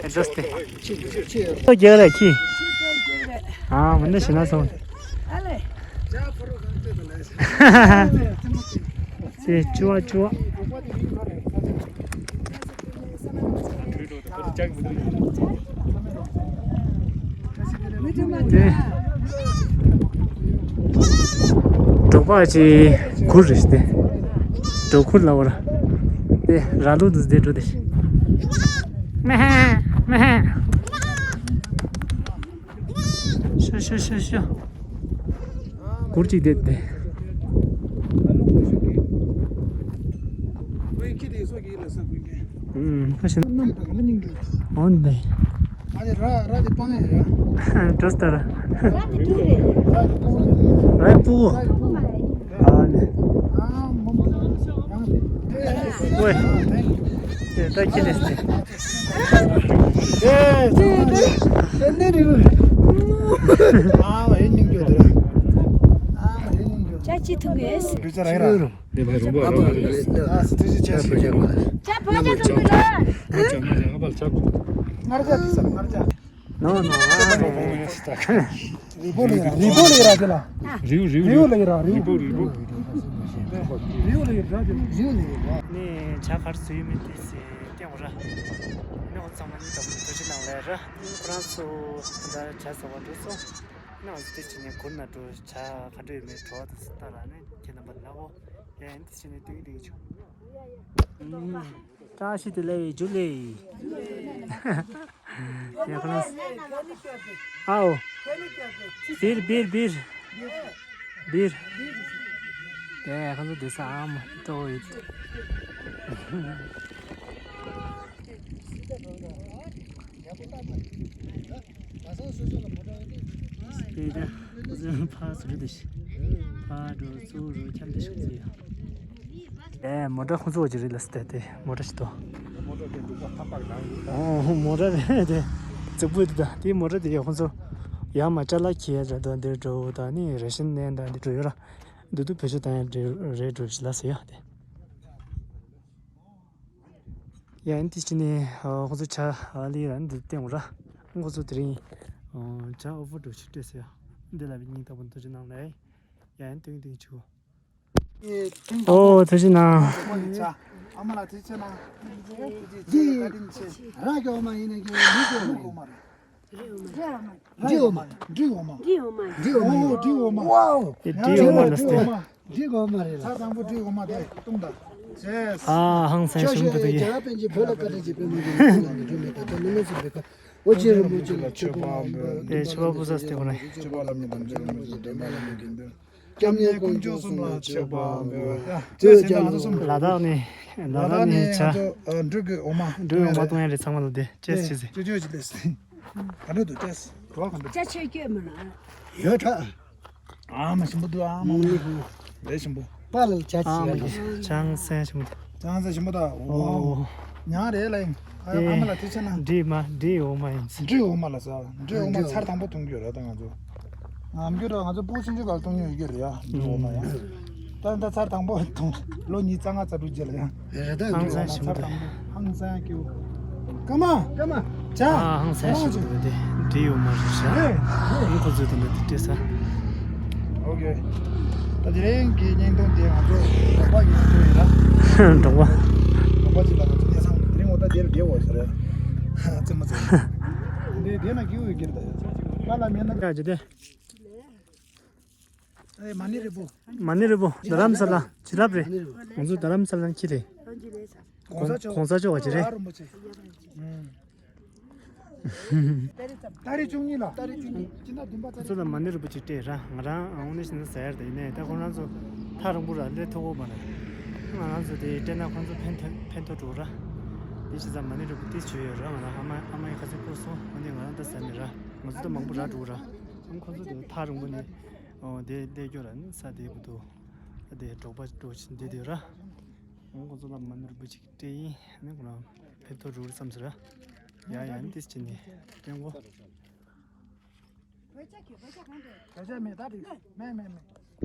ཨེ་འདྲ་སྟེ། ཁྱི་ཁྱི་ཁྱི། ཨོ་རྒྱག་རེད་ཁྱི། ཨ་མ་འདྲ་ཞེ་ན་སོང་། ཨ་ལེ། ཚེ་བཅུ་བ་བཅུ་བ། འབྲོག་པ་ཅིག་གུར་རེད་དེ། འབྲོག་གུར་ལ་བར། དེ་ར་ལུག་འདུག་དེ་འགྲོ་དེ། མེ་ཧེ་མེ་ཧེ། ཤོ་ཤོ་ཤོ་ཤོ། གུར་གཅིག་བསྡད་དེ། ཨུམ་ཁ་ཤས། འོན་ཏེ། འགྲོ་སྟ་ར། ར་སྤུ་གུ། ཨ་ནི། ཝེ། དེ་ད་ཁྱི་ལས་སྟེ། ཅ་ཅི་ཐུག་གེ། ཅ་བོ་ཅ་ཐུག་གེ། ནོ་ནོ། རི་བོ་ལ་ཡིན་ར། རི་བོ་ལ་ཡིན་ར། རི་བོ་ལ་ཡིན་ར། རི་བོ་ལ་ཡིན་ར། རི་བོ་ལ་ཡིན་ར། རི་བོ་ལ་ཡིན་ར། རི་བོ་ལ་ཡིན་ར། ནས་ཇ་གར་སུ་ཡོད་མེད་དེ་སེ་སྟེང་ར། ནས་འོ་ཚང་མ་གཉིས་དང་པོ་ཐུགས་རྗེ་གནང་ལེ་ར། ཁོ་རང་ཚོ་ད་ཇ་ཟ་བ་འགྲོ་སོང་། ནས་འོ་དེ་ཕྱི་ནས་གུར་ན་འགྲོ་ཇ་ག་འདྲ་ཡོད་མེད་བྲོ་བ་དུ་སུ་ལྟ་ར་ནས་ཁྱེད་རྣམ་པ་ལ་འོ་ཡ་ཡིན་དེ་ཕྱི་ནས་ཏིག་ཏིག་ཆུ། བཀྲ་ཤིས་བདེ་ལེགས་ཇུ་ལེ། ཡ་ཁོ་ན། ཨའོ། བིར་བིར་བིར། བིར། ཡ་ཁོ་ཚོ་བསྡད་ས་ཨ་མ་ཏོ་ཡིན། དེ་ད་ཁོ་ཚོ་ཕར་ཚུར་འགྲོ་དེ་ཤི། ཕར་འགྲོ་ཚུར་འགྲོ་ཁྱམས་དེ་ཤི་ཚུལ་ཡ། ཨེ་མོ་ཊ་ཁོ་ཚོ་བ་ཅི་རེད་ལ་སྟེ་དེ་མོ་ཊ་ཞིག་ཏོ། ཨོ་མོ་ཊ་རེད་དེ། རྫིག་པོ་དེ་ད་དེ་མོ་ཊ་དེ་ཡ་ཁོ་ཚོ་ཡ་མ་ཅ་ལག་ཁྱེར་ར་དོ་འདིར་འགྲོ་ད་ནི་རེ་ཤན་ནན་ད་འདི་འགྲོ་ཡོད་ར། འདི་དུ་བེད་སྤྱོད་བཏང་ཡ་རེད་འགྲོ་ཞིག་ལ་ཟེར་ཡ་དེ། ཡ་ཨན་ཏི་ཅི་ནི་ཁོ་ཚོ་ཆ་ཨ་ལི་ར་འདི་སྟེང་ར། ཁོ་ཚོ་དེ་རིང་ཇ་ཨོ་ཝར་འགྲོ་ཞིག་སྤྲད་ཟེར་ཡ། འདི་ལ་བི་སྙིང་ཐག་པ་འདུ་ཅི་ནང་ལ། ཡ་ཨན་ཏིང་ཏིང་ཆུ། ཨོ་ཐུགས་རྗེ་གནང་། ཨ་མ་ལ་ཐུགས་རྗེ་གནང་། ཇི་བཀའ་དྲིན་ཆེ། ར་གི་འོ་མ་ཡིན་ན་གི་མི་གི་འོ་མ་རེད། འབྲི་འོ་མ། འབྲི་འོ་མ། འབྲི་འོ་མ། འབྲི་འོ་མ། འབྲི་འོ་མ། ཝའོ། འབྲི་འོ་མ་ལ་སྟེ། འབྲི་འོ་མ་རེད་ལ། ཚར་དང་པོ་འབྲི་འོ་མ་དེ་བཏུང་དང་། ཨ་ཧང་སང་ཞིམ་པོ་འདུག་ཡ། རྒྱ་གར་པཎ་ཆེན་བོད་ལ་བཀའ་དྲིན་ཆེ་པད་མ་གི་ལུས་ལ་འགྲོ་མེད་པ་དང་མི་མེད་སྲིད་པའི་ཁ། ཨོ་རྒྱན་རིན་པོ་ཆེ་ལ་མཆོད་པ་འབུལ། དེ་མཆོད་པ་འབུལ་ས་སྟེ་ཁོ་རང་། སྐྱབས་གནས་དཀོན་མཆོག་གསུམ་ལ་མཆོད་པ་འབུལ། ཡ་ལྟོས་ཀྱང་ལ་སོང་། ལ་དྭགས་ནས། ལ་དྭགས་ནས་ང་ཚོ་འབྲུ་གི་འོ་མ། འབྲུ་འོ་མ་བཏུང་ཡ་རེད་ཚང་མ་ལ་དེ་ཅེས་ཅེས་ཟེར། ཅོ་ཅོ་ཅི་ལས་ཟེར། ག་འདྲ་འདུག་ཅེས་རོ་ག་འདྲ། ཅ་ཆས་སྐྱོད་མ་ན། ཡོད་ཁྲ། ཨ་མ་ཞིམ་པོ་འདུག་ཨ་མ་མ། ལས་ཞིམ་པོ། པ་ལ་ལ་ཆ་ཨ་མ་ཆི་ཡ་ལ། ཅང་སེ་ཞིམ་པོ་འདུག་ཅང་སེ་ཞིམ་པོ་འདུག་ཨོ། ཨོ། ཉང་རེད་ལ་ཡིན། ཨ་ཨེ། ཨ་མ་ལ་ཐུགས་རྗེ་གནང་། འབྲི་མ་འབྲི་འོ་མ་ཡིན། འབྲི་འོ་མ་ལ་ཟ། འབྲི་འོ་མ་ཚར་དང་པོ་འཐུང་རྒྱུ་རེད་ད་ང་ཚོ། ང་རྒྱུ་ར་ང་ཚོ་སྤུ་གུ་ཆུང་ཆུང་སྐབས་འཐུང་མྱོང་ཡོད་ཀྱི་རེད་ཡ། འབྲི་འོ་མ་ཡ། ད་ད་ཚར་དང་པོ་འཐུང་། ལོ་ཉིས་རྩ་ལྔ་རྩ་དྲུག་རྗེས་ལ་ཡ། རེད་ད། ཧང་སང་ཞིམ་པོ་འདུག་ཧང་སང་སྐྱིད་པོ། ཀ་མ། ཀ་མ། ཇ། ཨ་ཧང་སང་ཞིམ་པོ་འདུག་དེ་འབྲི་འོ་མ་རེད་ཤག་ཨེ། ཨེ། ཁོ་ཚོས་དེ་འདྲ་དེ་སྤྲད་ས། ཨོ་ཀེ། ད་དེ་རིང་གི་བརྙན་ཐུང་དེ་ང་ཚོ་འབྲོག་པ་གི་བརྙན་ཐུང་ཡིན་ལ། འབྲོག་པ། འབྲོག་པ་ཅིག་ལ་ང་ཚོ་སྐད་གསང་དེ་རིང་འོ་ད་དེ་ལ་བསྡད་འོ་ཟེར། རྩེད་མོ་རྩེ། འདི་དེ་ན་ཀིའུ་ཡོད་ཀྱི་རེད་ད། ཀ་ལ་མེད་ན། ཡ་ཇི་དེ། ཨེ་མ་ཎི་རི་བོ། མ་ཎི་རི་བོ་རྡ་རམ་ས་ལ་བྱིན་རླབས་རེད། ང་ཚོ་རྡ་རམ་ས་ལ་ནས་ཁྱི་རེད། གོང་ས་མཆོག་གོང་ས་མཆོག་བ་ཅི་རེད། ར་རིན་པོ་ཆེ། ཨུམ། ཏ་རིག་བཅུ་གཉིས་ལ། ཏ་རིག་བཅུ་གཉིས། སྤྱི་ཟླ་བདུན་པ་ཚོ་ལ་མ་ཎི་རིན་པོ་ཆེ་སྤྲད་ར། ང་རང་ཨ་ནི་ཞིག་ན་ཟ་ཡར་དེ་ནས་ད་ཁོ་རང་ཚོ་ཐག་རིང་པོ་ར་སླེབས་ཐུབ་ཀྱི་མ་རེད། ང་རང་ཚོ་དེ་སྤྲད་ན་ཁོ་ཚོ་ཕན་ཐོགས་ཕན་ཐོགས་འགྲོ་ར། དེ་བྱས་ཙང་མ་ཎི་རིན་པོ་ཆེ་ཡོད་ར། ང་རང་ཨ་མ་ཨ་མ་ཡི་ཁ་ཚིག་བསྐུར་སོང་། ཨ་ནི་ང་རང་ད་ཟ་མེད་ར། ང་ཚོ་ད་མང་པོ་ར་འགྲོ་ར། ཨ་ཁོ་ཚོ་དེ་ཐག་རིང་པོ་ནས་ཨོ་དེ་སླེབས་རྒྱུ་ར། ནི་ས་དེ་བུ་དུ་ཨ་དེ་འབྲོག་པ་འགྲོ་ཆེན་དེ་དེ་ར། ཨོ་ཁོ་ཚོ་ལ་མ་ཎི་རིན་པོ་ཆེ་སྤྲད་ཡིན། ཨ་ནི་ཁོ་རང་ཕེབས་ཐོག་རུ་བསམ་ཟེར་ར། ཡ་ཡ་ནི་ཏིས་ཅི་ནི་སྟོན་གོ། བོད་ཆས་མེད་ད་དེ། མེད་མེད་མེད།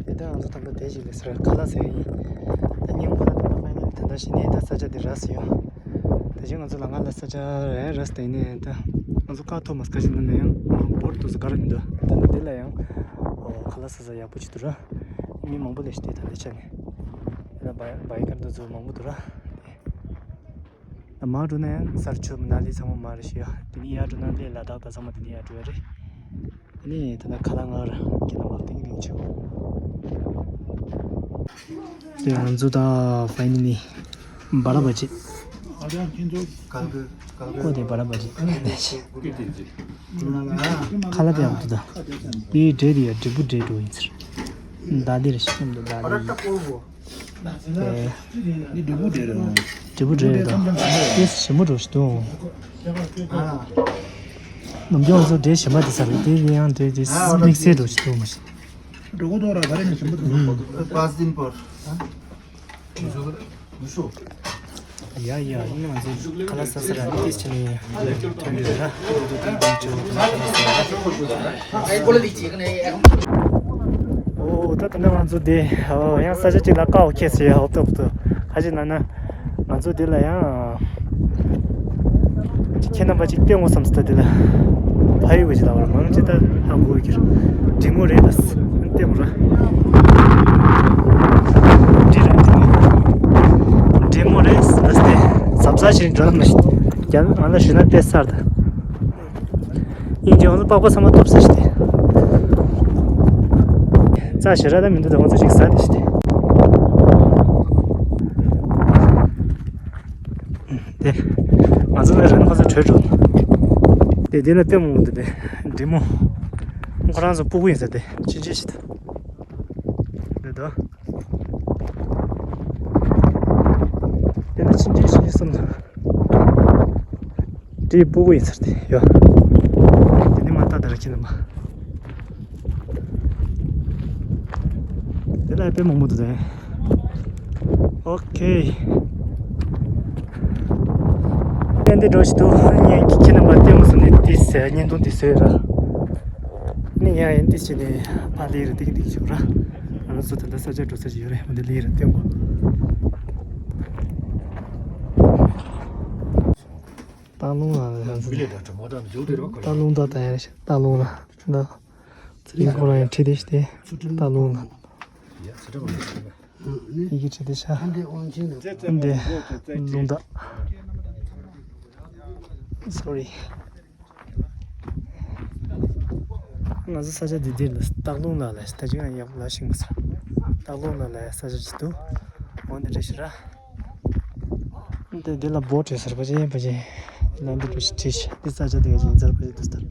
དེ་ལྟར་ང་ཚོ་ད་ལྟ་དེ་ཞིག་ལས་ཟེར་ཁ་ལག་ཟེར་ཡིན། ད་སྙིང་པོ་ལ་དེ་ལ་མ་ཡིན་ད་ལྟ་ཞིག་ནས་ད་ས་ཆ་དེ་ར་སི་ཡོང་། དེ་བཞིན་ང་ཚོ་ལ་ང་ལ་ས་ཆ་ར་ར་སི་དེ་ནས་ད་ང་ཚོ་ཀ་ཐོ་མ་སི་ཀ་ཞིག་ནང་ན་ཡང་བོར་དུ་ཟ་ག་ར་མི་འདུག་ད་ནི་དེ་ལ་ཡང་ཁ་ལག་ཟ་ས་ཡག་པོ་ཅིག་འདུག་ར། མི་མང་པོ་ལས་ཤི་དེ་ད་ལྟ་ཆ་ནས་ད་བ་བའི་ཀར་དུ་ཚོ་མང་པོ་འདུག་ར། མར་འགྲོ་ན་ཡང་སར་ཆུ་མི་ན་ལི་ཚང་མ་མར་ཞུ་ཡ། དེ་ནི་ཡར་འགྲོ་ན་ལས་ལ་དྭགས་དང་ཚང་མ་དེ་ནི་ཡར་འགྲོ་ཡ་རེད། ཨ་ནི་ད་ལྟ་ཁ་ལག་ངར་ཁྱེད་རྣམ་པ་ཏིང་ཏིང་ཆུ། དེ་ང་ཚོ་ད་ཕའི་ནི་ནི་བ་ར་བ་ཅི། ཁོ་དེ་བ་ར་བ་ཅི། ཁ་ལག་དེ་ཡག་པོ་འདུག་ད། དེའི་འབྲས་དེ་ཡ་འབྲས་བུ་འབྲས་འགྲོ་ཡིན་ཟེར། ད་དེ་རེ་ཤི་ཀམ་འདུག་ད་དེ་ཡིན། འདི་འབྲས་བུ་འབྲས་རེད། འབྲས་བུ་འབྲས་རེད་དོ། དེ་ཞིམ་པོ་འགྲོ་ཞིག་འདུག་ནམ་རྒྱུན་ང་ཚོ་འབྲས་ཞིམ་པ་དེ་ཟ་རེད། དེ་ཡང་འབྲས་དེ་དམིགས་བསལ་འགྲོ་ཞིག་འདུག་མ་ཤེས། འགྲོ་གི་འདུག་ར་ད་རེས་ནས་ཞིམ་པོ་འདུག་པ་སིན་པར། ཡ་ཡ་ཡིན་ང་ཚོ་ཁ་ལག་ཟ་ས་ར་ནི་ཏིས་ཆེ་ནི་ཐོན་འདུག་ར། ཨོ་ད་ད་ང་ཚོ་དེ་ཡང་ས་ཆ་གཅིག་ལ་ཀའོ་ཁེ་སི་ཧོབ་ཏོག་ཏོ་ཁ་ཅིག་ན་ན་ང་ཚོ་དེ་ལ་ཡང་ཁྱེད་རྣམ་པ་ཅིག་སྟོན་དགོས་བསམ་སྟེ་དེ་ལ་ཕ་ཡུལ་བ་ཅིག་ལ་བར་མང་ཅི་ད་ཧ་གོ་གིར་འབྲི་མོ་རེད་ལ་སྟོན་དགོས་ར། འབྲི་ར་འབྲི་མོ་རེད་ལ་སྟེ་ཟབ་ཟ་ཞིག་འགྲོ་ན་མི་ཤེས། རྒྱ་ང་ལ་ཞུ་ན་ཏེ་སར་ད། ཡིན་གྱི་ང་ཚོ་པགས་པ་ཚང་མ་ཐོབ་ས་ཞིག་སྟེ། རྩ་ཞེ་དྲག་ད་མི་འདུག་ད་ང་ཚོ་ཅིག་ཟ་དེ་ཞིག་སྟེ། དེ། ང་ཚོ་ལ་རན་ཁོ་ཚོ་བྲོས་འགྲོ། དེ་དེ་ལ་ལྟད་མོ་འདི་དེ་འདྲི་མོ། ཁོ་རང་ཚོ་སྤུ་གུ་ཡིན་ས་དེ་ཅི་ཅི་ཞིག་དེ་དོ། དེ་ལ་ཅི་ཅི་ཞིག་བསམ་ན། དེའི་སྤུ་གུ་ཡིན་ཟེར་ཏེ་ཡོད། དེ་ནི་མ་ལྟ་དར་གྱི་ནི་མ། དེ་ལ་དཔེ་མང་པོ་འདུག་དེ། ཨོ་ཁེ། ཏན་ཏན་འགྲོ་ཞིག་འདུག་ངས་ཁྱེད་རྣམ་པ་ལྟད་མོ་བཟོ་ནས་དེ་ཟེར་བརྙན་ཐུང་དེ་བཟོས་ར། ནི་ཡང་ཡིན་དེ་བྱས་ནས་ཕ་ལེ་རུ་ཏིག་ཏིག་བྱུང་ར། ང་ཚོ་ད་ལྟ་ས་ཆ་འགྲོ་ས་ཞིག་ཡོད་རེད། འོ་འདི་ལེ་རུ་སྟོན་གོ། སྟག་ལུང་ལ་ཡང་ཟེར། སྟག་ལུང་ད་ད་ཡང་སྟག་ལུང་ལ་ད། ཚེ་རིང་ཁོ་རང་ཡང་ཁྲིད་དེ་སྟེ་སྟག་ལུང་ལ། ཡི་གེ་ཁྲིད་དེ་ཤ། འདི་ལུང་ད། སོ་རི། ང་ཚོ་ས་ཆ་འདི་འདིར་ལ་སྟག་ལུང་ལ་ལ་ད་ཅི་ཡང་ཡག་པོ་ལ་ཤེས་མ་སོང་། སྟག་ལུང་ལ་ལ་ཡ་ས་ཆ་ཅིག་འདུག་འོ་འདི་འདྲ་ཞིག་ར། འདི་འདི་ལ་བོ་ཊི་ཟེར་བ་ཅན་པ་ཅན། ལ་འདི་འདྲ་ཞིག་བྲིས་ཤག་འདི་ས་ཆ་འདི་ག་ཅིག་ཡིན་ཟེར་བ་ཅན་འདུག་ལྟར།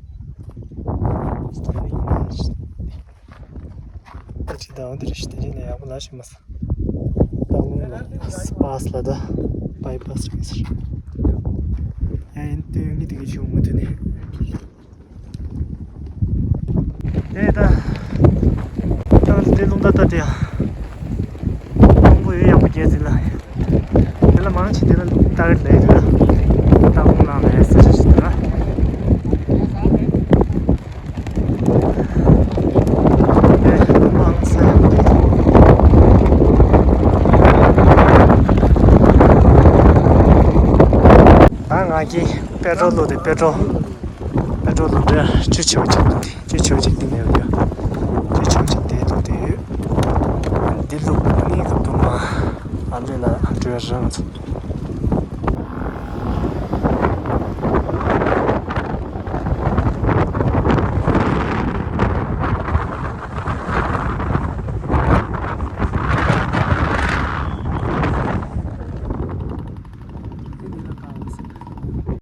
ད་ཅི་ད་འོ་འདི་རེ་ཞིག་དེ་རིང་ལ་ཡག་པོ་ལ་ཤེས་མ་སོང་། སྟག་ལུང་ལ་སི་པཱ་སི་ལ་ད་བྷའི་པཱ་སི་རེད་ཟེར། ཡང་ཡིན་དུས་ངས་དེ་ག་ཞིག་འོང་མ་ཐུབ་ནས། དེ་ད་ད་དེ་ལུང་ད་ད་དེ་ཡང་མང་པོ་ཡོད། ཡག་པོ་རྒྱལ་ཟིན་ལ། དེ་ལ་མང་ཆེ་དེ་ལ་ལྟ་གི་ལས་རེད་ལ། ལྟ་གོང་ནང་ལ་ཡང་ས་ཆ་ཞིག་འདུག་ལ། དེ་མང་ས་ཡང་འདུག་ད་ང་གིས་པེ་ཏྲོ་ལོ་དེ་པེ་ཏྲོ། པེ་ཏྲོ་ལོ་དེ་ཆུ་ཆེ་བ་ཅིག་འདུག་དེ་ཆུ་ཆེ་བ་ཅིག་དེ་ནས་ཡོད་ཡོད། ཆུ་ཆེ་བ་ཅིག་དེ་འདུག་དེ། རང་ཚོ།